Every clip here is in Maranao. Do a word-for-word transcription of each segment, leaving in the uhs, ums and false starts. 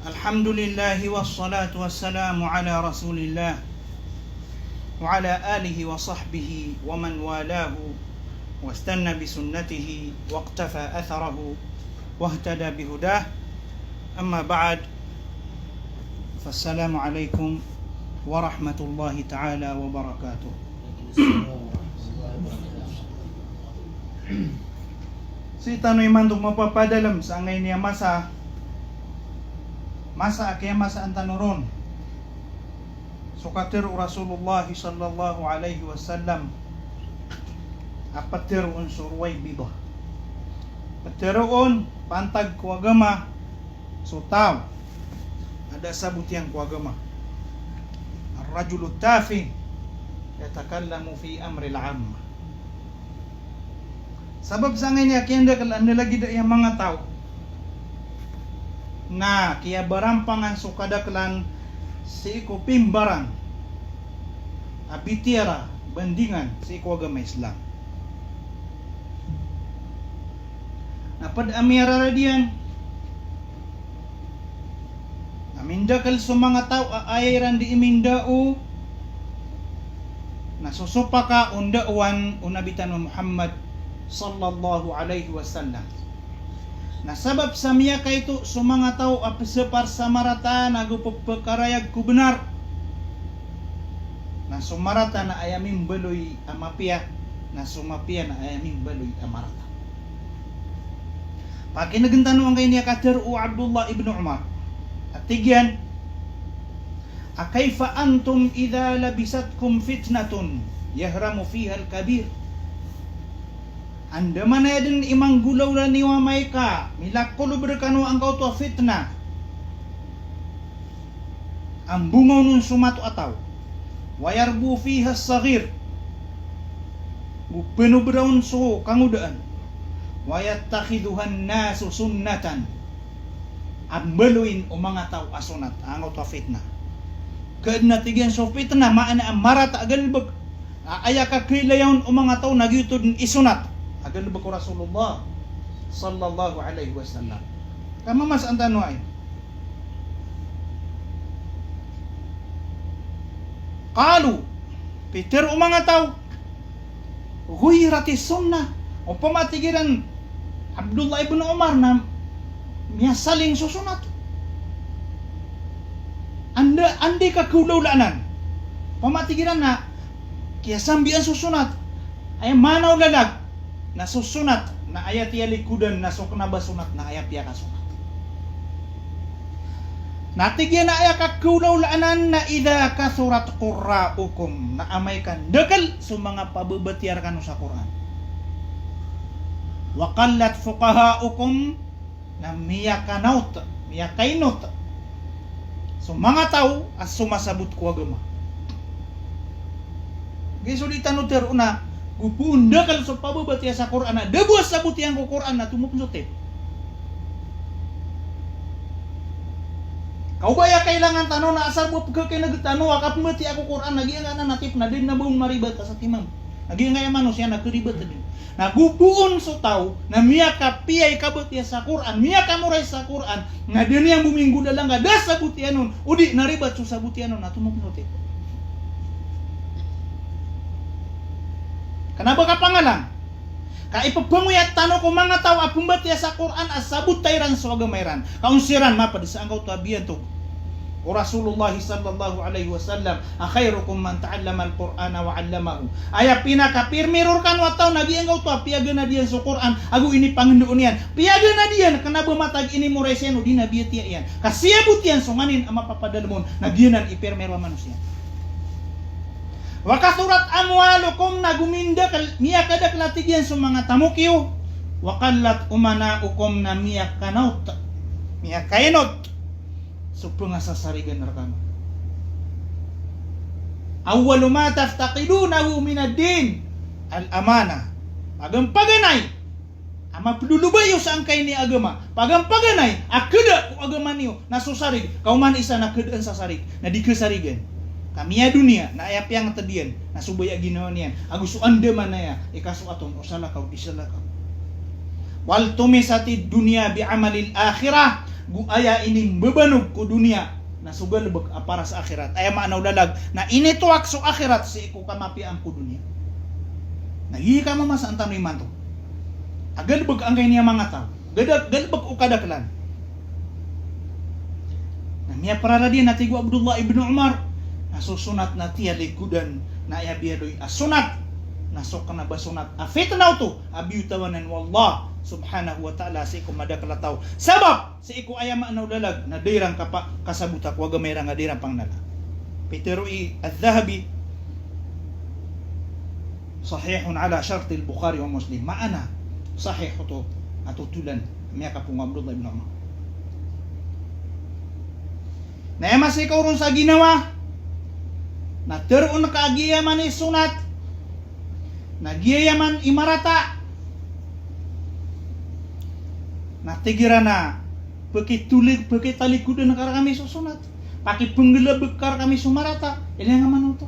الحمد لله والصلاة والسلام على رسول الله وعلى آله وصحبه ومن والاه واستن بسنته واقتفى أثره واهتدى بهداه. أما بعد، فالسلام عليكم ورحمة الله تعالى وبركاته. Sii tano imanto mapapadalem sa angkaini a masa, masa a kiyamasaan tano ron so katharo o Rasulullah sallallahu alaihi wasallam a petharoon so Ruwaybidah. Petharoon pantag ko agama so taw a da sabot iyan ko agama. Ar-rajulu tafih yatakallamu fi amril ammah. Sabap sa angkaini a kiyandakel a anda lagid aya manga taw na kiyabarampangan so kadaklan sii ko pimbarang a bitiyara bandingan sii ko agama Islam. Na ped a miyararad iyan a mindakel so manga taw a aya iran dii mindao na so sopaka o ndaowan o Nabi tano Muhammad sallallahu alaihi wasallam. Na sabap sa miyakaito so manga taw a pesapar sa marata na go pepekarayag ko benar. Na so marata na aya mimbaloy a mapiya, na so mapiya na aya mimbaloy a marata. Pakinegen tano angkaini a katharo o Abdullah ibn Umar a tig iyan a, "Kaifa antum idha labisatkum fitnatun yahramu fihal kabir?" Andamanaya den i manggolawla niyo amay ka milakolob rekano angkoto a fitnah a mbongaw on so mato a taw. Wa yarbu fiha as-saghir. Go penob raon so kangodaan. Wa yattakhidhuha an-nasu sunnatan. A mbaloyin o manga taw a sonat angkoto a fitnah. Ka den a tig iyan so fitnah, maana a marata a galebek a aya kakhailaya on o manga taw na giyoto den i sonat a galebek o Rasulullah sallallahu alaihi wasallam. Ka mamasaan tano ai. Qalu, pitharo o manga taw, "Ghuyyiratis sunnah." Opama tig iran Abdullah ibn Umar na miyasaling so sonat. Anda, anda i kakhaolawlaan anan. Opama tig iran na kiyasambiyaan so sonat. Aya maana o lalag na so sonat na aya tiyalikodan, na so kena ba sonat na aya piyakasonat. Na tig iyan a aya kakhaolawlaan anan na idha kathurat qurra'ukum, na amay ka ndakel so manga pababatiya rekano sa Qur'an. Wa qallat fuqaha'ukum, na miyakanaot, miyakainot so manga taw a somasabot ko agama. Giya so di tano tharoon a go poon ndakel so pababatiya sa Qur'an a da bo a sabot iyan ko Qur'an na tomo pen so tip. Ka o ba aya kailangan tano na asar bo a pekhakineg tano a kapembatiya ko Qur'an na giyangkanan a tip na da den a ba on maribat a satiman. Na giyangkaya manosiya na karibat den. Na go poon so taw na miyakapiya i kabatiya sa Qur'an, miyakamoray sa Qur'an, na da niyan bo minggolalan ka da sabot iyan on, o di na ribat so sabot iyan on, na tomo pen so tip. Kena ba kapangalang ka ipepangoyat tano ko manga taw a pembatiya sa Qur'an a sabota iran so agama iran. Ka on siran maped sa angkoto a biyantog o Rasulullah sallallahu alaihi wasallam a, "Khairukum man ta'allamal Qur'ana wa 'allamahu." Aya pinakapirmiro rekano a taw na giyangkoto a piyaganad iyan so Qur'an ago inipangendoon iyan. Piyaganad iyan, kena ba matag inimoray siyan o di na biyatiya iyan. Ka siyabot iyan so nganin a mapapadalem on, na giyanan i pirmiro a manosiya. Wa kathurat amwalukum, na go mindakel, miyakadakel a tig iyan so manga tamok iyo. Wa qallat umana'ukum, na miyakanaot, miyakainot so pengasasarigan rekano. Awwalu ma taftaqidunahu minad din al-amanah. Paganpaganay a mapedolobay iyo sa angkaini a agama, paganpaganay a kheda ko agama niyo na so sarig, ka oman isa na khedaan sa sarig na di khasarigan. Ka miyadoniya na aya piyangeted iyan na so baya a ginawa niyan ago so andamanaya i kasoat on o salakaw di salakaw. Waltumisatid dunya bi amalil akhirah. Go aya inimbabanog ko doniya na so galebek a para sa akhirat. Aya maana o lalag na initoak so akhirat sii ko kamapiyaan ko doniya. Na giya i kamamasaan tano imanto a galebek angkai niyan manga taw. Gada-, galebek o kadaklan. Na miyapararad iyan a tig o Abdullah ibn Umar na so sonat na tiyalikodan na aya biyaloy a sonat na so kena ba sonat a fitna oto a biyotawan o Allah subhanahu wa ta'ala sii ko madakel a taw. Sabap sii ko aya maana o lalag na da iran kapa-, kasabota ko agama iran a da iran pangenala. Pitero i Adh-Dhahabi, sahihun ala shartil Bukhari wa Muslim. Maana, sahih oto a totolan a miyakapoon o Abdullah ibn Umar. Na aya masii ka oron sa ginawa na teroon ka a giya man i sonat na giya man i marata. Na tig iran a pekitolig-, pekitalikodan ka rekami so sonat, pakipenggelebek ka rekami so marata. Ilay nga man oto.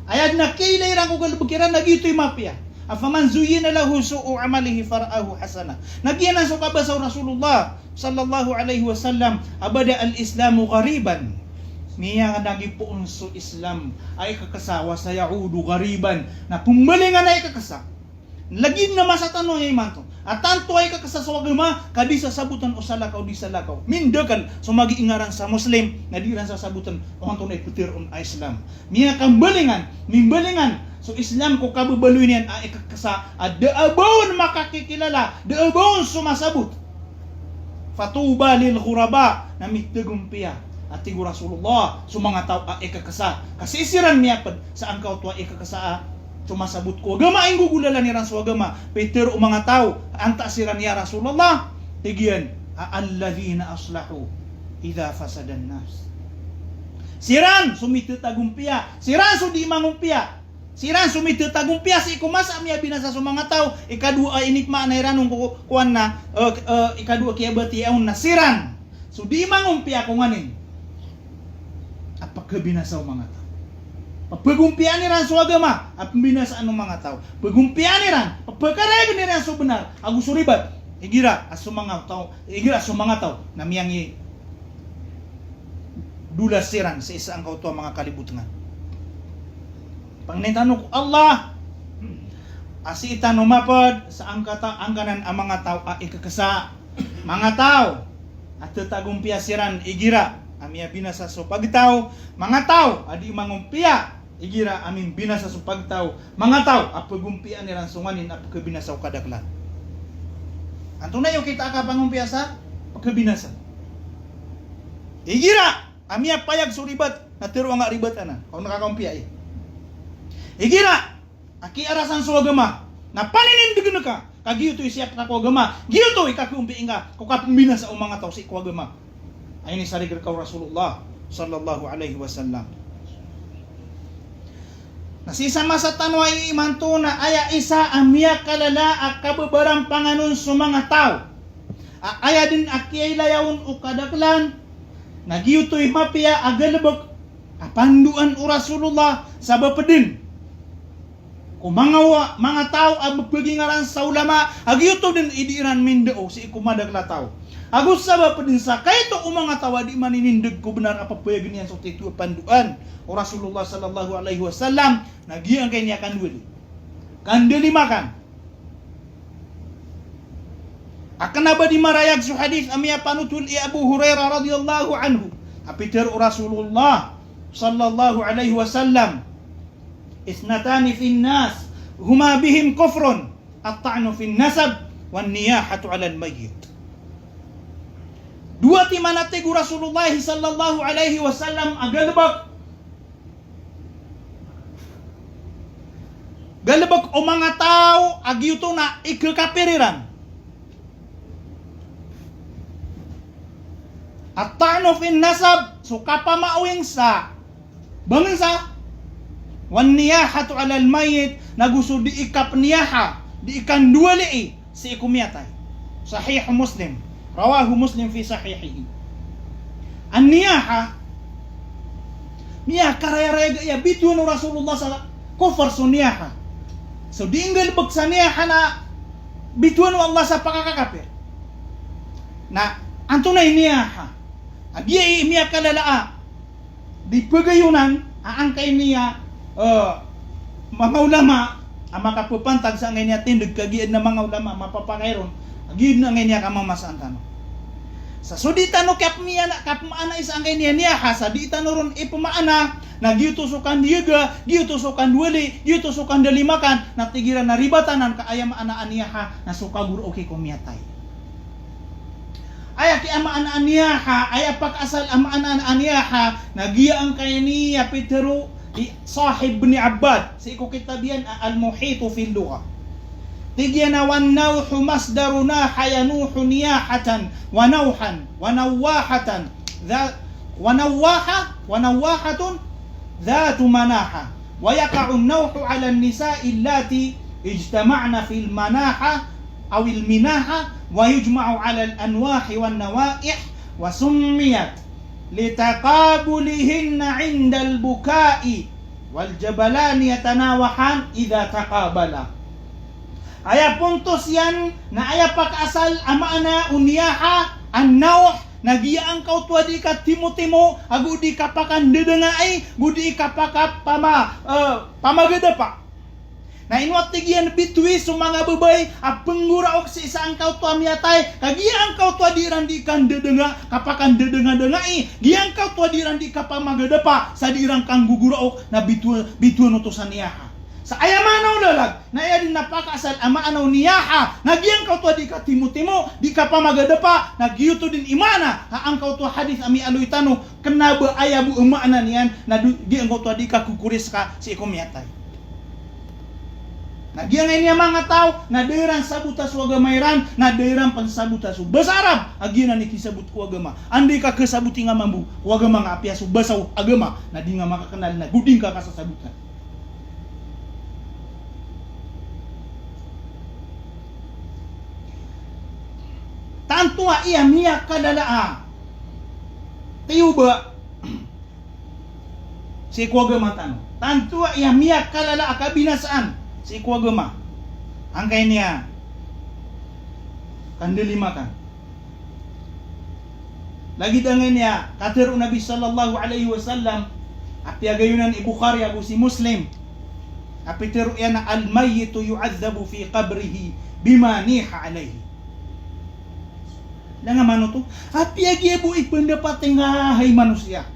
Aya den a kiyailay iran ko galebek iran na giyoto i mapiya. Afaman zuyyina lahu su'u amalihi fara'ahu hasana. Na giyanan so kabasa o Rasulullah sallallahu alaihi wasallam a bada al-Islamu ghariban. Miyanagipoon so Islam a ikekesa, wa sayaudu ghariban. Na pembalingan a ikekesa. Lagid na masa tano aya imanto a tanto a ikekesa so agama ka di sasabotan o salakaw, di salakaw. Mindakel so magiingaran sa Muslim na di iran sasabotan o antonaa i peteroon a Islam. Miyakambalingan, mimbalingan so Islam ko kababaloy niyan a ikekesa a da a ba on makakikilala, da a ba on so masabot. Fatuba lil ghuraba, na mitagompiya a tig o Rasulullah so manga taw a ikekesa. Ka sii siran miyaped sa angkoto a ikekesa a so masabot ko agama a inggogolalan iran so agama. Pitero o manga taw a antaa siran ya Rasulullah, tig iyan a alladhina aslahu idha fasadan nas. Siran so mitetagompiya, siran so di mangompiya. Siran so mitetagompiya sii ko masa a miyabinasa so manga taw. Ikadowa a inipmaana iran on ko, kowan na, eh, eh, ikadowa a kiyabatiya on na siran so di mangompiya ko nganin a pekhabinasa o manga taw. Pegompiyaan iran so agama a pembinasaan o manga taw. Pegompiyaan iran, pekarayagen iran so benar ago so ribat. Igira a so manga taw, igira a so manga taw na miyangi dolas siran sii sa angkoto a manga kalibotengan. Pangnin tano ko Allah a sii tano maped sa angkata-, angkanan a manga taw a ikekesa. Manga taw a tetagompiya siran igira a miyabinasa so pagtaw. Manga taw a di mangompiya igira a mimbinasa so pagtaw. Manga taw a pegompiyaan iran so nganin a pekhabinasa o kadaklan. Antonaa i okit a kapangompiya sa pekhabinasa? Igira a miyapayag so ribat na tero anga ribat anan. Kaon na kakaompiya i. Igira a kiyarasan so agama na paninindegen ka, ka giyoto i siyap ka ko agama, giyoto i kakaompiya ingka ko kapembinasa o manga taw sii ko agama a inisarig reka o Rasulullah sallallahu alaihi wasallam. Na sii sa masa tano a imanto na aya isa a miyakalala a kabebarampangan on so manga taw a aya den a kiyailaya on o kadaklan na giyoto i mapiya a galebek a pandoan o Rasulullah, sabap den ko manga wa-, manga taw a bepegingaran sa ulama, a giyoto den i di iran mindao sii ko madakel a taw. Ago sabap den sa kaito o manga taw a di maninindeg ko benar a pepayagen iyan so tito a pandoan o Rasulullah sallallahu alaihi wasallam, na giyangkai niyan kandoli. Kandoli makan. A kena ba di marayag so hadith a miyapanotol i Abu Hurairah radhiyallahu anhu a pitero o Rasulullah sallallahu alaihi wasallam, "Ithnatani fin nas, huma bihim kufrun, at-ta'nu fin nasab, wan niyahatu alal mayyit." Dowa timan a tig o Rasulullah sallallahu alaihi wasallam a galebek. Galebek o manga taw a giyoto na ikekapir iran. At-ta'nu fin nasab, so kapamaoing sa bangensa. Wan niyahatu alal mayyit, nago so di ikapniyaha, di ikandowalii sii ko miyatay. Sahih Muslim. Rawahu Muslim fi sahihihi. An-niyaha, miyakarayarayag a bitowan o Rasulullah sa kufr so niyaha. So di nggalebek sa niyaha na bitowan o Allah sa pakakakapir. Na Antonaa i niyaha? A giya i miyakalala a di pagayonan a angkai niya, eh, manga ulama a makapapantag sa angkai niya tindeg, ka giya dn a manga ulama a mapapakay ron. A giya dn angkai niya kamamasaan tano. Sa so di tano kapmiyaana, kapmaana i sa angkai niya niyaha, sa di tano ron ipmaana, na giyoto so kandiyaga, giyoto so kandwali, giyoto so kandalimakan, na tig iran na ribat anan ka aya maana a niyaha na so kagoraoki ko miyatay. Aya ki a maana a niyaha, aya pakaasal a maana a niyaha, na giya angkai niya pitharo i Sahib Ibn Abbad sii ko kitab iyan a Al-Muhit fil Lugha. Tig iyan a, "Wan nawhu masdaru naha yanuhu niyahatan wa nawhan wa nawahatan dha-, wa nawaha, wa nawahatun dhatu manaha. Wa yaqa'u an-nawhu 'ala an-nisa'i allati ijtama'na fil manaha aw al-minaha, wa yujma'u 'ala al-anwahi wan-nawa'ih, wa summiyat litaqabulihinna 'indal buka'i wal jabalani yatanawahan idha taqabala." Aya pontos iyan na aya pakaasal a maana o niyaha, an-nawh, na giya angkoto a di katimotimo, ago di kapakandadangay, go di kapakapama-, eh, pamagadapa. Na ino a tig iyan bitowi so manga babay a pnggoraok sii sa angkoto a miyatay, ka giya angkoto a di iran di kandadanga, kapakandadanga-dangai, giya angkoto a di iran di kapamagadapa, sa di iran kanggogoraok, na bitowa-, bitowan oto sa niyaha. Sa aya maana o lalag, na aya dn a pakaasal a maana o niyaha, na giya angkoto a di katimotimo, di kapamagadapa, na giyoto dn i maana a angkoto a hadith a miyaaloy tano, kna ba aya bo a maana niyan, na do-, giya angkoto a di kakokoriska sii ko miyatay. Na giya angkai niya manga taw, na da iran sabota so agama iran, na da iran pn sabota so basa Arab, a giyanan i kisabot ko agama. Anda i kakasaboti nga mambo ko agama nga apiya so basa o agama na di nga makaknal, na go di ngka kasasabota. Tanto a iya miyakalala a tiyoba sii ko agama tano. Tanto a iya miyakalala a kabinasaan sii ko agama. Angkai niya kandalimakan. Lagid angkai niya katharo o Nabi sallallahu alaihi wasallam a piyagayonan i Bukhari ago si Muslim a pitharo iyan a, "Al-mayyitu yu'adhdhabu fi qabrihi bima niha alayhi." Langon manoto, apiya giya bo i pendapat ingka hay manosiya.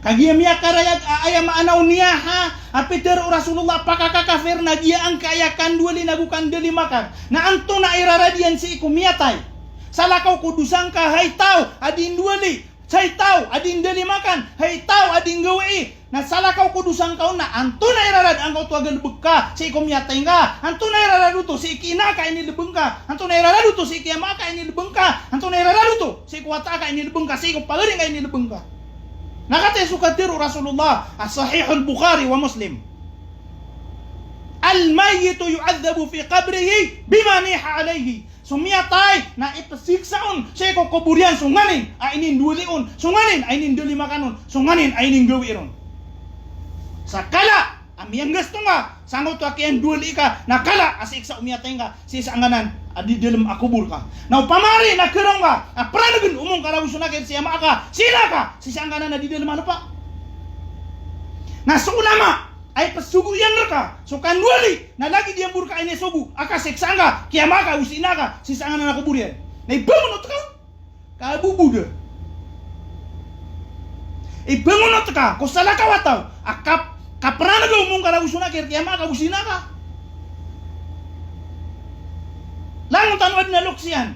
Kagiya miyakarayag a aya maana o niyaha a pitharo o Rasulullah, pakakakafir na giya angkaya kandwali nago kandalimakan. Na antonaa i rarad iyan sii ko miyatay? Salakaw ko dosa ngka hay taw a di ndwali, hay taw a di ndalimakan, hay taw a di nggawii. Na salakaw ko dosa ngka on na antonaa i rarad angkoto a galbk ka sii ko miyatay ngka? Antonaa i rarad oto sii ki ina ka inilbng ka? Antonaa i rarad oto sii ki ama ka inilbng ka? Antonaa i rarad oto sii ko wata ka inilbng ka, sii ko pagari ka inilbng ka? Na katii so katharo o Rasulullah a Sahihul Bukhari wa Muslim, "Al-mayyitu yu'adhdhabu fi qabrihi bima niha alayhi." So miyatay na ipsiksa on sii ko kobor iyan so nganin a inindwali on, so nganin a inindalimakan on, so nganin a ininggawii ron. Sa kala a miyanggasto ngka sangkoto a kiyandwali ka, na kala a siksa o miyatay ngka sii sangkanan a di dalm a kobor ka. Na opama ari na kharaw ngka a pranagn o Mungkar ago so Nakir sii ama ka, sii ina ka, sii sangkanan a di dalm a lopa. Na so ulama a ipsogo iyan rka so kandwali na lagid iyan bo rka inisogo a kasiksa ngka ki ama ka ago si ina ka sii sangkanan a kobor iyan. Na ibangonot ka, ka bo bo da. Ibangonot ka ko salakaw a taw a kap-, kapranag o Mungkar ago so Nakir ki ama ka ago si ina ka. Langon tano adn a loks iyan.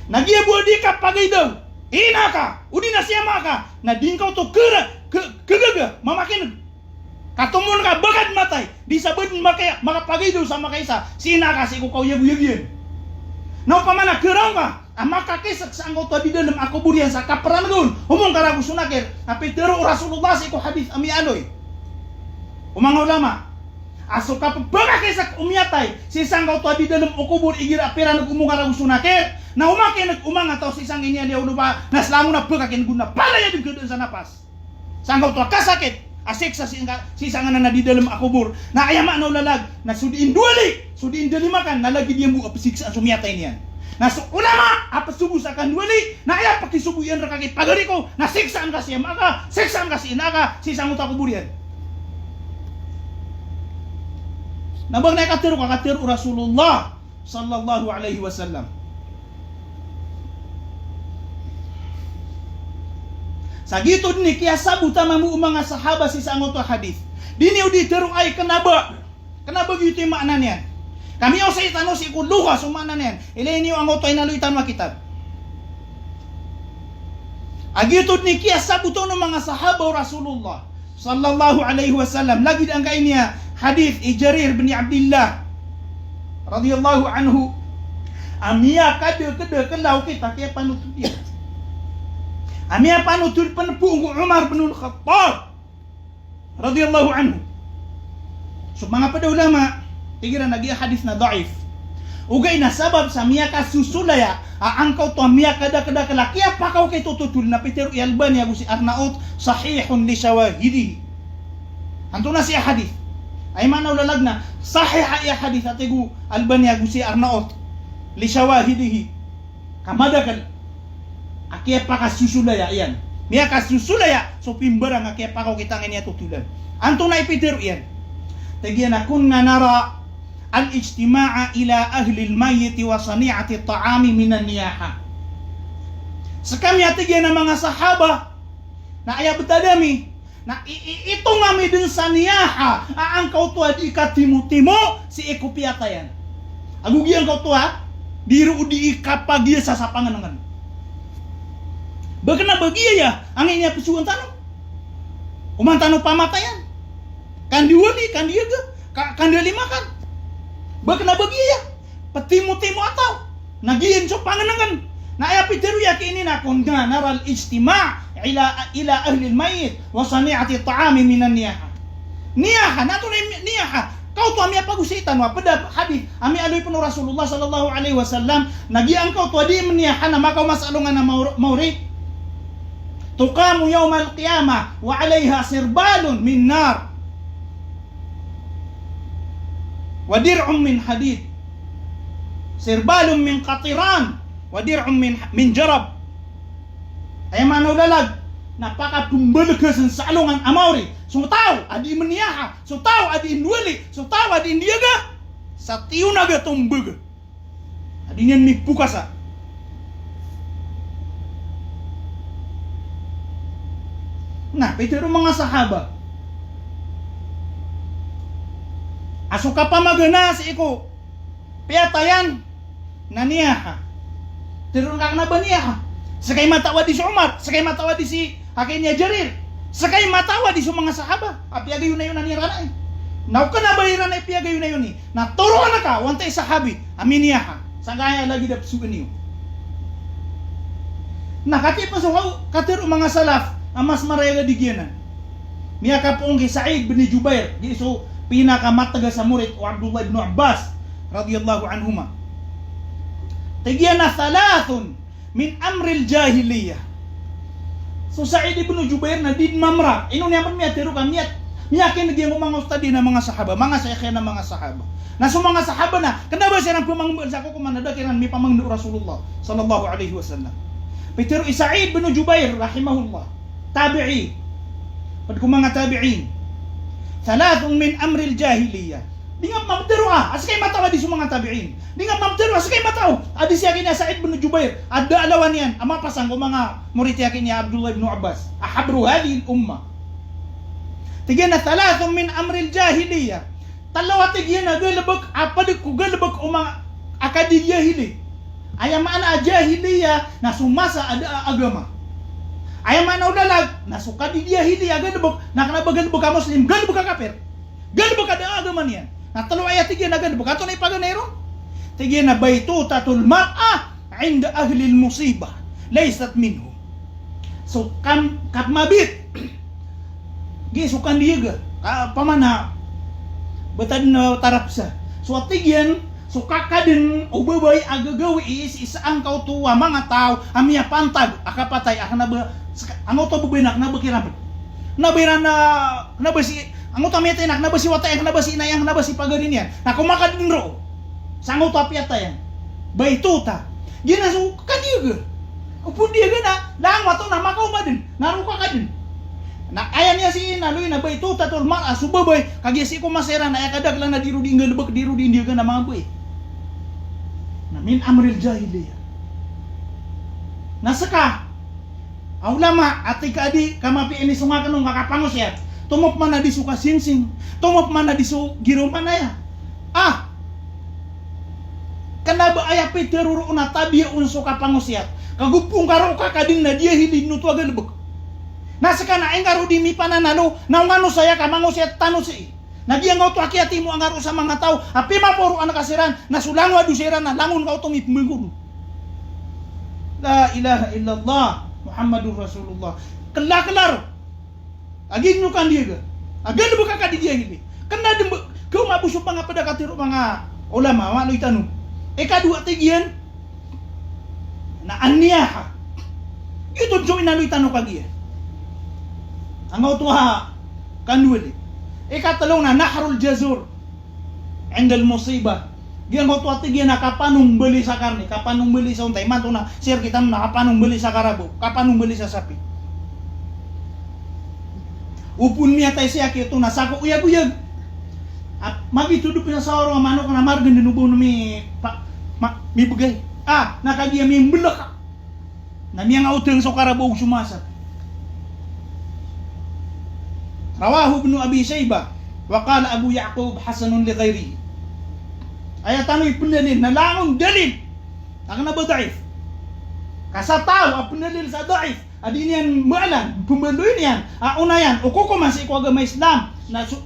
Na giya bo a di kapagaidaw i ina ka odi na si ama ka, na di ngka oto kera-, ke-, kegaga mamakineg. Ka tomo ngka ba ka dn matay, di sa ba dn maka-, makapagaidaw sa makaisa si ina ka sii ko kaoyagoyag iyan. Na opama na kharaw ngka a makakisek sangkoto a di dalm a kobor iyan sa kapranag on o Mungkar ago so Nakir a pitharo o Rasulullah sii ko hadith a miyaaloy o manga ulama a so kapphakakisek o miyatay sii sangkoto a di dalm o kobor igira a piranag o Mungkar ago so Nakir, na omakineg o manga taw sii sangkaniyan a lopa, na slangon a phakakineg on na palaya dn khadaan sa napas. Sangkoto a kasakit a siksa sii sangka-, sii sangkanan a di dalm a kobor. Na aya maana o lalag na so di indwali, so di indalimakan, na lagid iyan bo a psiksaan so miyatay niyan. Na so ulama a pesogo sa kandowali, na aya pekisogo iyan reka ki pagari ko, na siksaan ka si ama ka, siksaan ka si ina ka, sii sa angkoto a kobor iyan. Na ba ngka na aya katero ka, katero o Rasulullah sallallahu alaihi wasallam. Sa giyoto dn i kiyasabota mambo o manga sahaba sii sa angkoto a hadith. Di niyo di tero ay kena ba Kena ba giyoto i maana niyan. Ka miyaosay tano sii ko lugha so maana niyan. Ilay niyo angkoto a inaloy tano a kitab. A giyoto dn i kiyasabota on o manga sahaba o Rasulullah sallallahu alaihi wasallam. Lagid angkai niyan hadith i Jarir bin Abdillah radiyallahu anhu. A miyakadakadakl a okit a kiyapanotol iyan. A miyapanotol pn bo o Umar bin Al-Khattab radiyallahu anhu. So manga pd a ulama, tig iran a giya hadith na daif. Ogaid na sabap sa miyakasosolaya a angkoto a miyakadakdakl a kiyapakaokit o totol na pitharo i Albani ago si Arnaut, sahihun li shawahidihi. Antonaa si hadith? Aya maana o lalag na sahih a hadith a tig o Albani ago si Arnaut, li shawahidihi. Ka madakl a kiyapakasosolaya iyan. Miyakasosolaya so pimbarang a kiyapakaokit angkaya a totolan. Antonaa i pitharo iyan? Tig iyan a kunna nara al-ijtima'a ila ahlil mayyit wa sani'ati ta'ami minan niyaha. Skami a tig iyan a manga sahaba na aya btad ami na i, i, itong ami dn sa niyaha a angkoto a di katimotimo sii ko piyatayan. Ago giyangkoto a di ron di kapagiyasa sa pangnngkn. Ba kna ba giyaya angkaya a psogoan tano? Oman tano pamatayan. Kandiwali, kandiyaga, ka, kandalimakan. Ba kna ba giyaya? Ptimotimo a taw. Na giyan so pangnngkn. Na aya pitharo iyan ki ini na kunna nara al-ijtima' ila, ila ahlil mayyit wa sani'ati ta'ami minan niyaha. Niyaha, na antonaa i niyaha? Kaoto a miyapagosay tano a pd a hadith a miyaaloy pn o Rasulullah sallallahu alaihi wasallam na giyangkoto a di mniyaha na makaoma sa alongan a mawri, mawri. Tuqamu yawmal qiyamah wa alayha sirbalun min nar. Wa dir'un min hadid. Sirbalun min qatiran. Wa dir'un min, min jarab. Aya maana o lalag na pakapmbalgasn sa alongan a mawri so taw a di mniyaha, so taw a di ndowali, so taw a di ndiyaga, sa tiyonaga tombag a di niyan mipokasa. Na pitharo o manga sahaba a so kapamagana sii ko piyatayan na niyaha. Tharoon ka kna ba niyaha. Ska i matao a di si Umar, ska i matao a di si, a kay niya Jarir, ska i matao a di so manga sahaba a piyagayonayonan iran ai. Na o kna ba iran ai piyagayonayon i Na toroan ka o antai sahabi a miniyaha, sangkaya lagid a psogan iyo. Na katii pn so kaw, katharo o manga salaf a mas marayag a di giyanan. Miyakapoon ki Sa'id bin Jubair, di so pinakamatgas a morit o Abdullah ibn Abbas radiyallahu anhuma. Tig iyan a thalathun min amril jahiliyyah. So Sa'id ibn Jubair na di mamra. Ino niyan pn miyatharo ka, miya, miyakineg iyan ko manga ustad iyan a manga sahaba, manga shaykh iyan a manga sahaba. Na so manga sahaba na kna ba siran pmangmbal sa kokoman a da kiran mipamangni o Rasulullah sallallahu alaihi wasallam. Pitharo i Sa'id bin Jubair rahimahullah, tabi'i, pd ko manga tabi'in. Thalathun min amril jahiliyyah. Di nga pman pitharo a, a ska i matao a di so manga tabi'in. Di nga pman pitharo a, a ska i matao a di si aki niya Sa'id bin Jubair a da a lawan iyan a mapasang ko manga morit i aki niya Abdullah ibn Abbas a habru hadhihil ummah. Tig iyan a thalathun min amril jahiliyyah. Tlo a tig iyan a galbk a pd ko galbk o manga a kadi jahili. Aya maana a jahiliyyah na so masa a da a agama. Aya maana o lalag na so kadi jahiliyyah a galbk na kna ba galbk a Muslim, galbk a kapir. Galbk a da a agama niyan. Na tlo aya tig iyan a galbk. Antonaa i paganay ron? Tig iyan a baytutatul mar'ah inda ahlil musibah laysat minhum. So kam, kapmabit. Gi so kandiyaga. Ka, pamana. Btad na tarap sa. So a tig iyan, so kaka dn o babay a gagawii sii sa angkoto a manga taw a miyapantag a kapatay a kna ba, ska, angkoto a babay na kna ba kiran pd. Kna ba iran a, kna ba si, angkoto a miyatay na kna ba si wata iyan, kna ba si ina iyan, kna ba si pagari niyan. Na komakadn roo sa angkoto a piyatay iyan. Baytuta. Giyanan so kadiyaga. Opod diyaga na langon mato na makaoma dn, na roo ka ka dn. Na aya niyan sii na loy na baitutatul mar'a, so babay, kagiya sii ko masa iran na aya kadaklan na di ron di nggalbk, di ron di ndiyaga na manga babay. Na min amril jahiliyyah. Na ska a ulama a tig ka di ka mapiya inisong akn on ka kapangosiyat. Tomo pman a di so kasingsing, tomo pman a di so giraw manaya. Ah, kna ba aya pitharo roo na tabiya on so kapangosiyat. Ka gopong ka roo ka ka dn na di a hili dn oto a galbk. Na ska na ingka roo di mipananalo, na ongano saya ka mangosiyat tano sii. Na giyangkoto a kiyatimo angka roo sa manga taw a pimaporoan ka siran, na so langon a dosa iran na langon ka oto mipmanggodo. La ilaha illallah Muhammadur Rasulullah. Klaklar. Lagid o kandiyaga a galbk ka ka di di a hili. Kna dn ba, kaoma bo so pangapd a katharo o manga ulama, maloy tano. Ikadowa tig iyan na an-niyaha. Giyoto dn so inaloy tano kagiya. Angkoto a kandowali. Ikatlo na nahrul jazur indal musibah. Giyangkoto a tig iyan a kapanombali sa karni, kapanombali sa onta, imanto na sii rktano na kapanombali sa karabaw, kapanombali sa sapi. Opon miyatay si aki oto na sako oyagoyag. A, magitodop iyan sa orong a manok na margn dn o ba on mi, pa, ma, mibgay. Ah, na kagiya mimblk. Na miyangaotng so karabaw so masa. Rawahu Ibnu Abi Shaybah, wa qala Abu Ya'qub hasanun li ghayrihi. Aya tano ipndalil na langon dalil a kna ba daif. Ka sa taw a pndalil sa daif a di niyan mbaalan, pmbaloy niyan a onayan o kokoman sii ko agama Islam na so,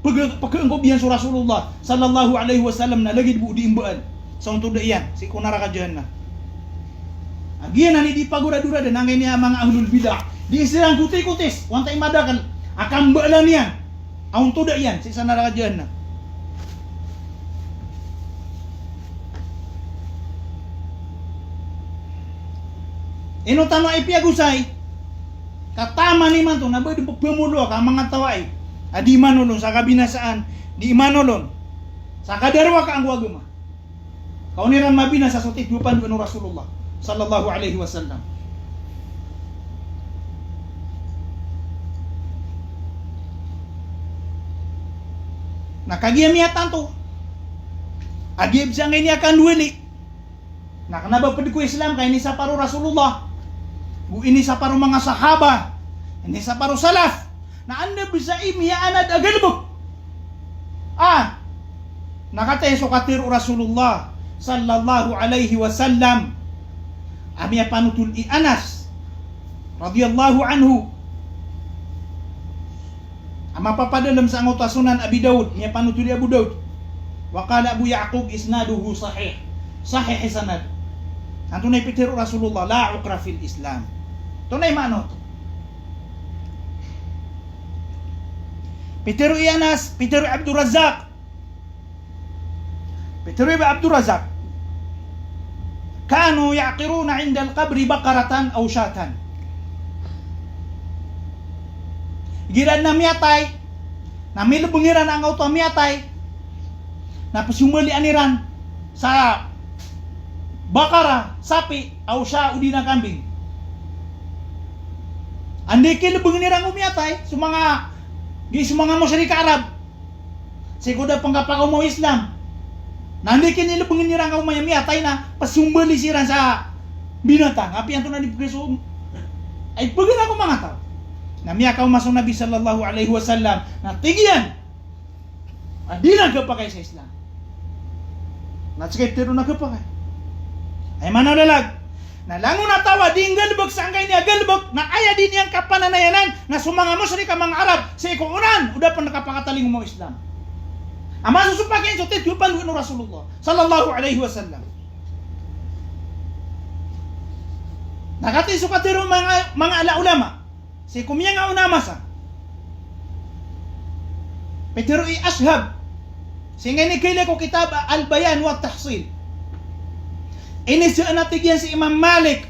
pg-, pgangkob iyan so Rasulullah sallallahu alaihi wasallam na lagid bo o di mbaal sa ontoda iyan sii ko naraka jahannam. A giyanan i di pagoradorad angkaini a manga ahlul bid'ah. Di siran kotikoti, o antaa i madakl a kambaalan iyan a ontoda iyan sii sa naraka jahannam. Ino tano a ipiyagosay ka taman imanto na ba dn pphmoloa ka manga taw ai a di manolon sa kabinasaan, di manolon sa kadarowakaan ko agama. Ka on iran mabinasa so titho a pandoan o Rasulullah sallallahu alaihi wasallam. Na kagiya miyatanto a giya bs angkaini a kandowali. Na kna ba pd ko Islam ka inisapar o Rasulullah, go inisapar o manga sahaba, inisapar o salaf. Na anda bs a miyaanad a galbk. Ah, na kataya so katharo o Rasulullah sallallahu alaihi wasallam a miyapanotol i Anas radhiyallahu anhu a mapapadalm sa angkoto a Sunan Abi Dawud, miyapanotol i Abu Dawud. Wa qala Abu Ya'qub isnaduhu sahih. Sahih i sanad. Antonaa i pitharo o Rasulullah, la ukra fil Islam. Antonaa i maana oto? Pitharo i Anas, pitharo i Abdurrazzaq. Pitharo i Abdurrazzaq, kanu ya'qiruna indal qabri baqaratan aw shatan. Igira adn a miyatay, na milbng iran angkoto a miyatay, na pzombalian iran sa baqarah, sapi, aw shah, odi na kambing. Anda i kilbngn iran ko miyatay, so manga, di so manga mushrik a Arab. Sii ko da pn kapakaoma o Islam. Na anda i kinilbngn iran ko manga miyatay na pzombali siran sa binatang. Apiya antonaa i pgso, ay pgna ko manga taw. Na miyakaoma so Nabi sallallahu alaihi wasallam. Na tig iyan a di na khapakay sa Islam. Na sii ka iptero na khapakay. Ay manalalag. Na langon a taw a di nggalbk sangkaini a galbk, na aya di niyan kapananayanan na so manga mushrik a manga Arab, sii ko onan o da pn kapakatalingoma o Islam. A masosopak iyan so titho a pandoan o Rasulullah sallallahu alaihi wasallam. Na katii so katharo o manga, manga ala ulama. Sii ko miyangaona a masa, pitharo i Ashab, sii ngka ini kailay ko kitab Al-Bayan wa Tahsil. Inizaan a tig iyan si Imam Malik,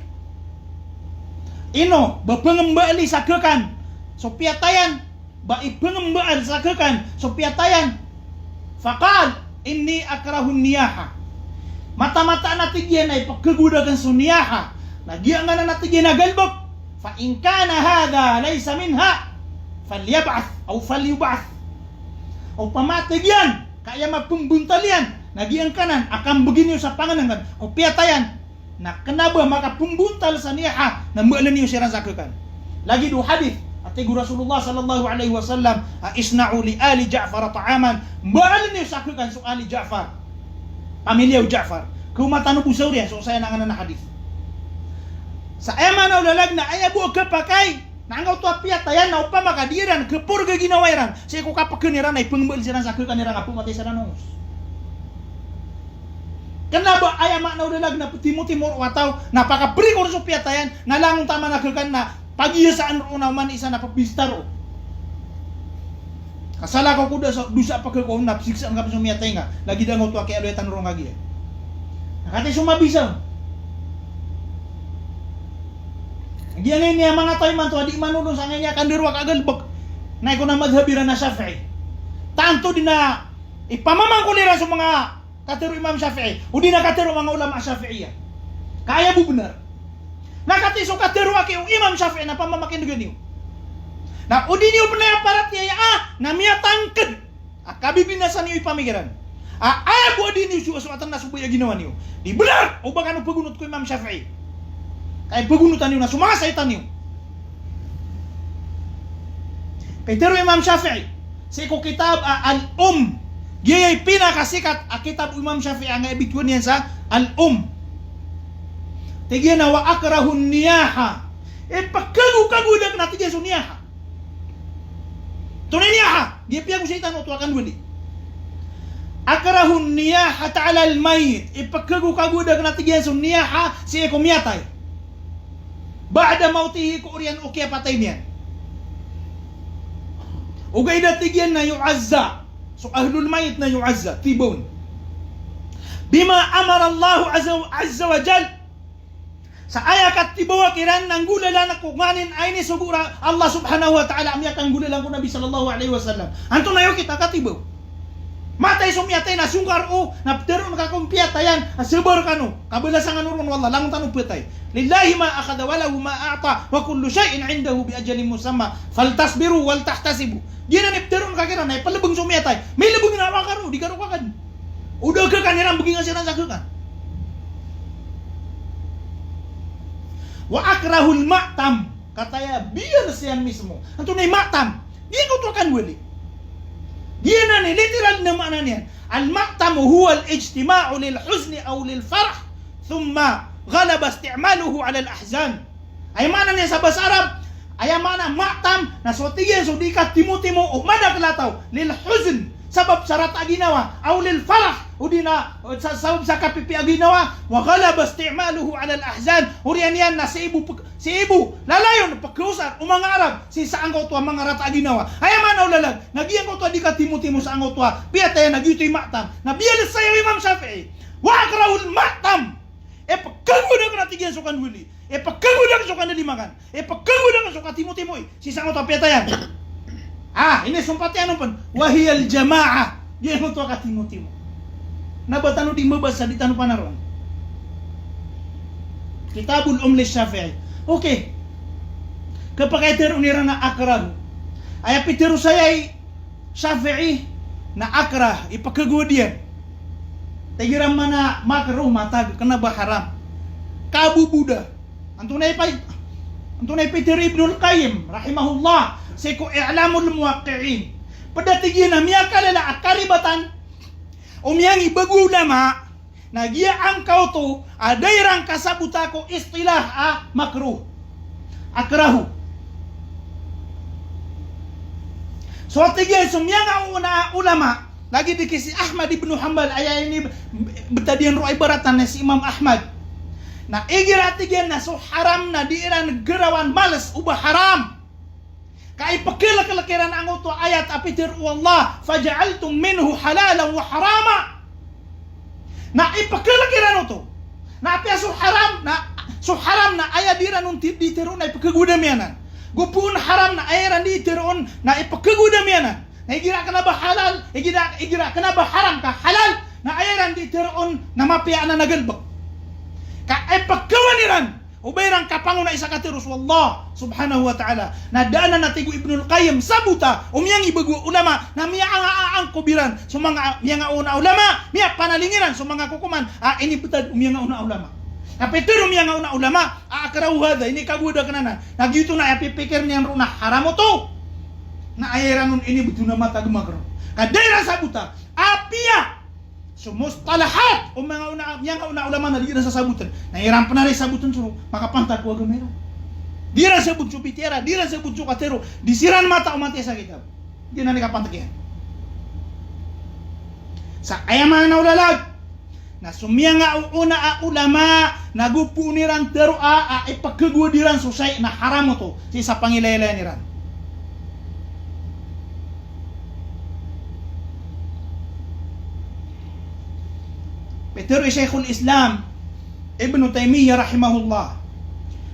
ino ba pngmbaali sa khakan so piyatayan, ba ipngmbaal sa khakan so piyatayan. Faqal, inni akrahu niyaha. Mataan-mataan a tig iyan a ipkhagoda akn so niyaha na giyangkanan a tig iyan a galbk. Fa in kana hadha laysa minha, falyab'ath aw falyub'ath. Opama a tig iyan ka aya mapmbontal iyan na giyangkanan a kambgi niyo sa pangnngkn ko piyatayan, na kna ba makapmbontal sa niyaha na mbaaln iyo siran sa khakan. Lagid o hadith a tig o Rasulullah sallallahu alaihi wasallam a, "Isna'u li ali Ja'far ta'aman." Mbaaln iyo sa khakan so ali Ja'far, pamilya o Ja'far. Khaoma tano bo sa oriyan so saya na nganan a hadith. Sa aya maana o lalag na aya bo a khapakay na angkoto a piyatayan na opama ka di iran khaporga ginawa iran sii ko kapkhan iran na ipmbaal siran sa khakan iran a pmatay siran oos. Kna ba aya maana o lalag na ptimotimo roo a taw na pakabriko ron so piyatayan na langon taman a khakan na pagiyasaan roo na oman isa na pbista roo. Ka salakaw ko da sa dosa a pkhakowaan na psiksaan ka pn so miyatay nga, lagid angkoto a kiyaaloya tano ron kagiya. Na katii so mabisa. Giyangkaya manga taw imanto a di manolon sangkaya a kandarowaka a galbk na iko na madhhab iran a Shafi'i. Tanto dn a ipamamangkol iran so manga katharo o Imam Shafi'i, odi na katharo o manga ulama Shafi'iyah. Ka aya bo bnar na katii so katharo aki o Imam Shafi'i na pamamakindgan iyo. Na o di niyo bnar a paratiyaya a, na miyatangkd a kabibinasa niyo i pamikiran a aya bo a di niyo soasoatan na so baya a ginawa niyo. Di bnar o ba kano pgonot ko Imam Shafi'i. Ka aya pgonotan iyo na so manga saitan iyo. Pitharo o Imam Shafi'i sii ko kitab a Al-Umm. Giyaya i pinakasikat a kitab o Imam Shafi'i a aya bitowan iyan sa Al-Umm. Tig iyan a, "Wa akrahu niyaha." Ipkhagokagoda akn a tig iyan so niyaha. Antonaa i niyaha? Giya piyago saitan oto a kandwali. "Akrahu niyahata 'alal mayyit." Ipkhagokagoda akn a tig iyan so niyaha sii ko miyatay. Ba'da mawtihi, ko oriyan o kiyapatay niyan. Ogaid a tig iyan na yu'azza. So ahlul mayyit na yu'azza, tibawn. Bima amara Allahu azza, azza wa jal. Sa aya katibawa kiran na nggolalan ko nganin a inisogo o Allah subhanahu wa ta'ala a miyakanggolalan ko Nabi sallallahu alaihi wasallam. Antonaa i okit a katibaw? Matay so miyatay na songkar o, na ptharoon ka ko piyatayan a sabar kano, kabalasan kano ron o Allah, langon tano phatay. Lillahi ma akhadha wa lahu ma a'ta wa kullu shay'in 'indahu bi ajalin musamma, faltasbiru wal tahtasibu. Giyanan i ptharoon ka kiran na ipalbng so miyatay. Milbng na awa kano, di kano kakadn. O da khakan iran, bgi nga siran sa khakan. Wa akrahul ma'tam. Kataya biyal siyan mismo. Antonaa i ma'tam? Di ko to kan wali. Giyanan i literal na maana niyan. Al-ma'tam huwa al-ijtima'u lil huzni aw lil farah, thumma ghalaba isti'maluhu ala al-ahzan. Aya maana niyan sa basa Arab, aya maana ma'tam na so tig iyan so di katimotimo o madakl a taw, lil huzn, sabap sa rata a ginawa, aw lil farah, odi na, o, sa, sabap sa kapipiya a ginawa, wa ghalaba isti'maluhu ala al-ahzan, oriyan iyan na sii bo pk-, sii bo lalayon pkhaosar o manga Arab sii sa angkoto a manga rata a ginawa. Aya maana o lalag na giyangkoto a di katimotimo sa angkoto a piyatayan na giyoto i ma'tam. Na biyal saya o Imam Shafi'i, wa akrahul ma'tam. Ipkhagoda akn a tig iyan so kan wali. Ipkhagoda akn so kan dalimakan. Ipkhagoda akn so katimotimo i sii sa angkoto a piyatayan. Ah, inisompatiyan on pn. Wa hiyal jama'ah. Giyangkoto a katimotimo. Na ba tano di mbabasa, di tano panaroon. Kitabul Umm li Shafi'i. Okay. Khapakay tharoon iran a akrahu. Aya pitharo saya i Shafi'i na akrah, ipkhagoda iyan. Tig iran man a makruh, matag, kna ba haram. Kaboboda. Antonaa i pay-, antonaa i pitharo i Ibnul Qayyim rahimahullah sii ko I'lamul Muwaqqi'in. Pd a tig iyan a miyakalala a karibatan o miyangibago a ulama na giya angkaoto a da iran kasabota ko istilah a makruh. Akrahu. So tig iyan so miyangaoona a ulama, lagid i ki si Ahmad ibn Hanbal, aya inibtad iyan roo a ibaratan na si Imam Ahmad. Na igira tig iyan na so haram na di iran garawan mals o ba haram. Ka ipkhalklk iran angkoto a ayat a pitharo o Allah, "Faja'altum minhu halalan wa harama." Na ipkhalk iran oto. Na apiya so haram, na so haram na aya di iran on ti-, di tharoon na ipkhagoda miyanan. Go poon haram na aya iran di tharoon na ipkhagoda miyanan. Na igira kna ba halal, igira, igira kna ba haram ka halal, Na aya iran di teroon na mapiya anan a galebek. Ka ipekewaan iran o ba iran kapangonai sa katero so Allah subhanahu wa ta'ala. Na da anan a tig o Ibnul Qayyim, sabota o miyangibago a ulama na miyaanga a angkob iran so manga miyangaoona a ulama, miyapanaling iran so manga kokoman a inibetad o miyangaoona a ulama. Na pitero o miyangaoona a ulama a akrahu hadha, ini kagoda kenanan. Na giyoto na aya pipikir iyan roo na haram oto. Na aya iran on inibetad na matag makruh. Ka da iran sabota apiya so mustalahat o manga ona, miyangaona a ulama na di iran sasaboten. Na iran pen a di saboten so makapantag ko agama iran. Di iran sabot so bitiara, di iran sabot so katero, di siran mata o matiya sa kitab. Di na di kapantag iyan. Sa aya maana o lalag na so miyangaona a ulama na go poon iran teroa a ipekegowad iran so shay na haram oto sii sa pangilaylayan iran. Pitero i Shaykhul Islam Ibn Taymiyyah rahimahullah,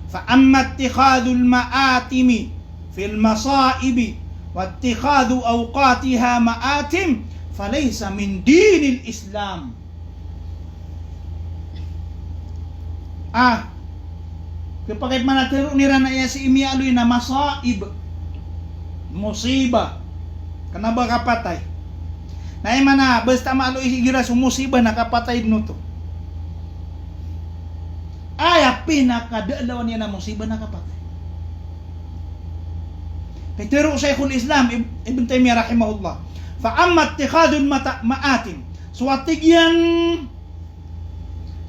"Fa amma ittikhadhul ma'atimi fil masa'ibi wa ittikhadhu awqatiha ma'atim falaysa min dinil Islam." Ah, kepakay pman a teroon iran a aya sii miyaaloy na masaib, musiba, kena ba kapatay. Na aya maana, basta maaloy igira so musiba na kapatay den oto. Aya pinakadaalawan iyan a musiba na kapatay. Pitero o Shaykhul Islam Ib-, Ibn Taymiyyah rahimahullah, "Fa amma ittikhadhul mata-, ma'atim." So a tig iyan,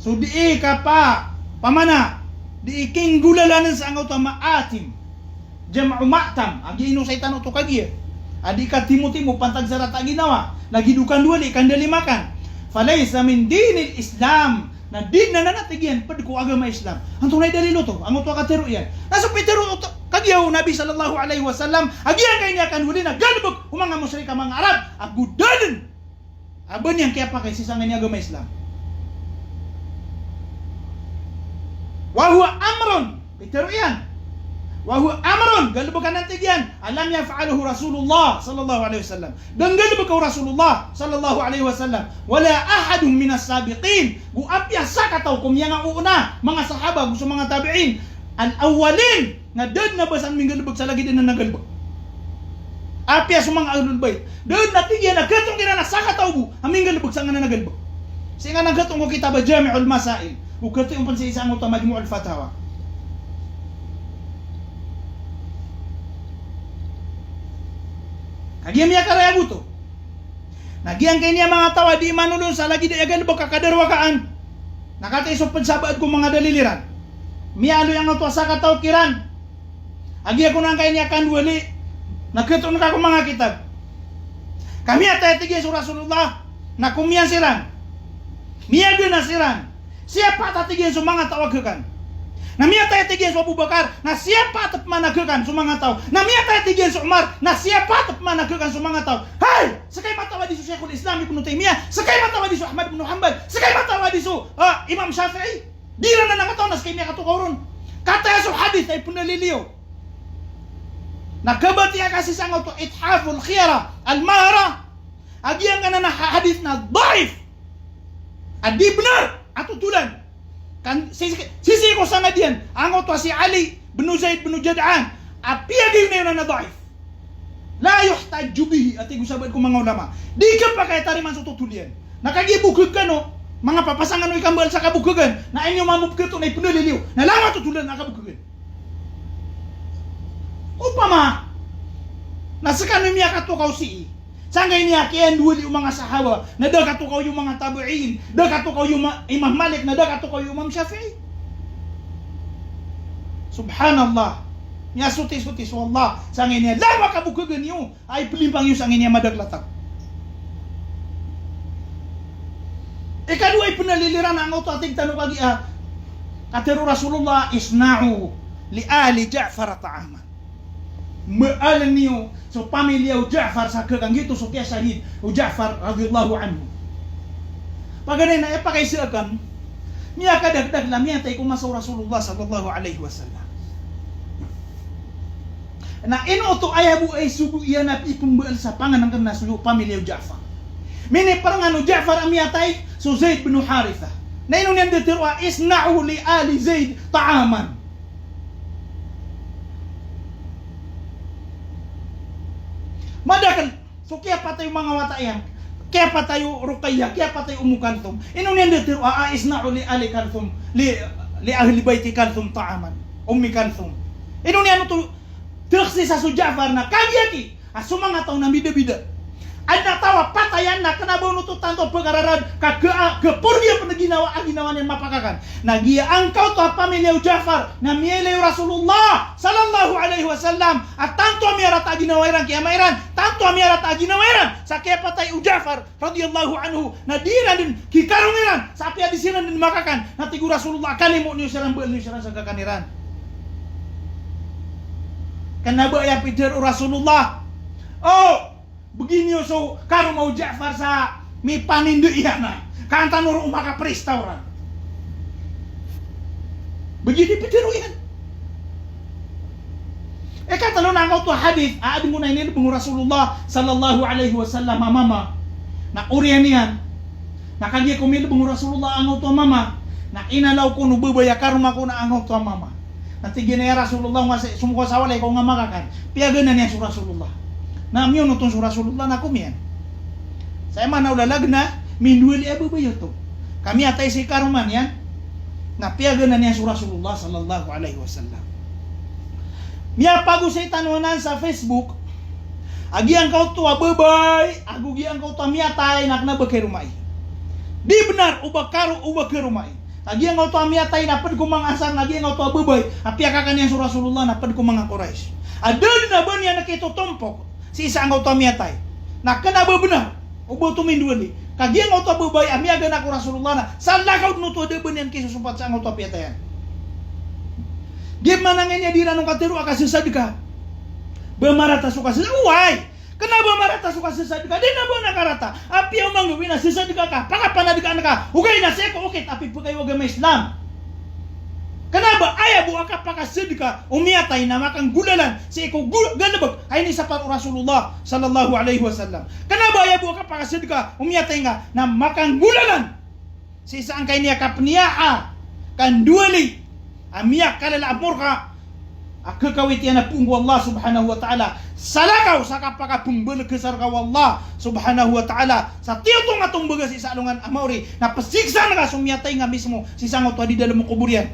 so dii kapa-, pamana, dii kinggolalanen sa angkoto a ma'atim. Jam'u ma'tam, a giya inosay tano oto kagiya. A dii katimotimo pantag sa rata a ginawa, lagid o kandowali, kandalimakan. Falaysa min dinil Islam. Na di den anan a tig iyan ped ko agama Islam. Antonaa i dalil oto? Angkoto a katero iyan. Na so pitero oto kagiya o Nabi sallallahu alaihi wasallam a giyangkai a kandowali na galebek o manga mushrik a manga Arab a go da den a ba niyan kiyapakay sii sangkai a agama Islam. Wa huwa amrun, pitero iyan. Wa huwa amrun, galebek anan, tig iyan, a lam yaf'alhu Rasulullah sallallahu alaihi wasallam. Da nggalebeka o Rasulullah sallallahu alaihi wasallam, wala ahadun minas sabiqin, go apiya sakataw ko miyangaoona, manga sahaba, go so manga tabi'in, al-awwalin, na da den a ba san minggalebek sa lagid anan a galebek. Apiya so manga ahlul bayt, da den a tig iyan a ketoon kiran a sakataw bo a minggalebek sangkanan a galebek. Sii nganan ketoon ko kitab a Jami'ul Masail, o ketoon pen sii sa angkoto a Majmu'ul Fatawa. Kagiya miyakarayag oto. Na giyangkai niyan manga taw a dii manolon sa lagid aya galebek a kadarwakaan. Na katii so ped sa baad ko manga dalil iran. Miyaaloy angkoto a sakataw kiran a giya kon angkai niyan kandowali na ketoon ka ko manga kitab. Ka miyatay, tig iyan, so Rasulullah na komiyan siran. Miyagana siran. Siyapaat, a tig iyan, so manga taw a gekan. Na miyatay, a tig iyan, so Abu Bakar, na siyapaat pman a gekan so manga taw. Na miyatay, a tig iyan, so Umar, na siyapaat pman a gekan so manga taw. Hay! Sekay matawadi so Shaykhul Islam Ibn Taymiyyah, sekay matawadi so Ahmad bin Hanbal, sekay matawadi so, ah, Imam Shafi'i. Di iran anan mataw na sekay miyakatokaw ron. Kataya so hadith a ipenaliliyo. Na kabatiya ka sii sa angkoto a Ithaful Khiyara al-Mahara a giyangkanan a ha-, hadith na daif. A di benar a totolan. Kan, si-, si-, sii ko sanad iyan, angkoto a si Ali bin Zaid bin Jad'an. Apiya giyoto na daif. La yuhtajju bihi, a tig o sabaad ko manga ulama. Di kapakay a tarimaan so totol iyan. Na kagiya bokeg kano, manga papasangan o ikambal sa kabokegan, na ino mambo peketoon a ipenaliliyo. Na langon a totolan a kabokegan. Opama na sekano i miyakatokaw sii. Sangkai niyan kiyandowali o manga sahaba, na da katokaw iyo manga tabi'in, da katokaw iyo ma-, Imam Malik, na da katokaw iyo Imam Shafi'i. Subhanallah. Miyasoti-soti so Allah. Sangkai niyan langon a kabokegan iyo a ipelimpang iyo sangkai niyan madakel a taw. Ikadowa a ipenaliliyo iran angkoto a tig tano kagiya, katero o Rasulullah, "Isna'u li ali Ja'far ta'aman." Maaln iyo so pamilya o Ja'far sa kekang, giyoto so kiyashahid o Ja'far radhiyallahu anhu. Paganay na aya pakaiza aken, miyakadakdakl a miyatay ko masa o Rasulullah sallallahu alaihi wasallam. Na ino oto aya bo a isogo iyan a ipembaal sa pangenengken na so pamilya o Ja'far. Miniperengan o Ja'far a miyatay so Zaid bin Haritha. Na ino niyan di tero a, "Isna'u li ali Zaid ta'aman." Madakel so kiyapatay o manga wata iyan, kiyapatay o Ruqayyah, kiyapatay o Ummu Kalthum. Ino niyan di tero a, "Isna'u li ali Kalthum, li, li ahli bayti Kalthum ta'aman, Ummi Kalthum." Ino niyan oto di tero sii sa so Ja'far na kagiya ki a so manga taw na bidabida. Adn a taw a patayan na kena ba on oto tanto a pekararad ka, ka, a, kapordi a pn a ginawa, a ginawa niyan mapakakan. Na giyangkoto a pamilya o Ja'far na miyailay o Rasulullah sallallahu alaihi wasallam a tanto a miyarata a ginawa iran ki ama iran, tanto a miyarata a ginawa iran sa kiyapatay o Ja'far radhiyallahu anhu, na di iran dn kikaroma iran sa apiya di siran dn makakan. Na tig o Rasulullah, "Kalimo niyo siran, baal niyo siran sa kakan iran." Kena ba aya pitharo o Rasulullah, "O, bgi niyo so karoma o Ja'far sa mipanindi iyan, a ka an tano roo makaprista oran." Bgi di pitharo iyan. Ikatelo na angkoto a hadith a adn ko na inilbng o Rasulullah sallallahu alaihi wasallam a mama. Na oriyan iyan. Na kagiya ko milbng o Rasulullah angkoto a mama, na inalaw ko o babay a karoma ko na angkoto a mama. Na tig iyan a, "Ya Rasulullah, nga sii, somokaw sa walay ko nga makakan." Piyaganan iyan so Rasulullah. Na miyonoton so Rasulullah na komiyan. Sa aya maana o lalag na mindowali a babay oto ka miyatay sii karoma niyan. Na piyaganan iyan so Rasulullah sallallahu alaihi wasallam. Miyapagosay tano anan sa Facebook a giyangkoto a babay ago giyangkoto a miyatay na kena ba karomai. Di bnar o ba karo, o ba karomai. Ka giyangkoto a miyatay na pd ko manga Ansar, na giyangkoto a babay a piyakakan iyan so Rasulullah na pd ko manga Quraysh. A da dn a ba niyan kitotompok sii sa angkoto a miyatay na kena ba bnar o ba oto mindowali. Ka giyangkoto a babay a miyagana ko Rasulullah na salakaw dn oto a da a ba niyan kisosompat sa angkoto a piyatayan. Giya maana niyan a di ran on katharo a kasasadka. Ba marata so kasasadka. Oway. Kena ba marata so kasasadka, di na ba on a karata. Apiya o manggawi na sasadka ka, pakapanadkaan ka, ogaid na sii ko okit a pipakayo o agama Islam. Kena ba aya bo a kapakasadka o miyatay na makanggolalan sii ko go-, galbk a inisapar o Rasulullah sallallahu alaihi wasallam. Kena ba aya bo a kapakasadka o miyatay nga na makanggolalan sii sa angkai niyan kapniya a kandowali a miyakalala a morka a kakawit iyan a poon ko Allah subhanahu wa ta'ala. Salakaw sa kapakapmbalg sa rka o Allah subhanahu wa ta'ala sa tiyotonga tombaga sii sa alongan a maori, na psiksaan ka so miyatay nga mismo sii sa angkoto a di dalm o kobor iyan.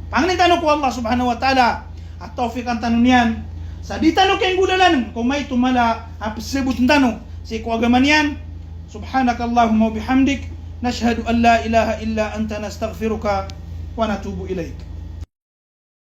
Pangnin tano ko Allah subhanahu wa ta'ala a tawfiqan tano niyan sa di tano kinggolalan ko maito mala a psabotn tano sii ko agama niyan. Subhanakallahumma wa bihamdik, nashhadu an la ilaha illa anta, nastaghfiruka wa natubu ilaik.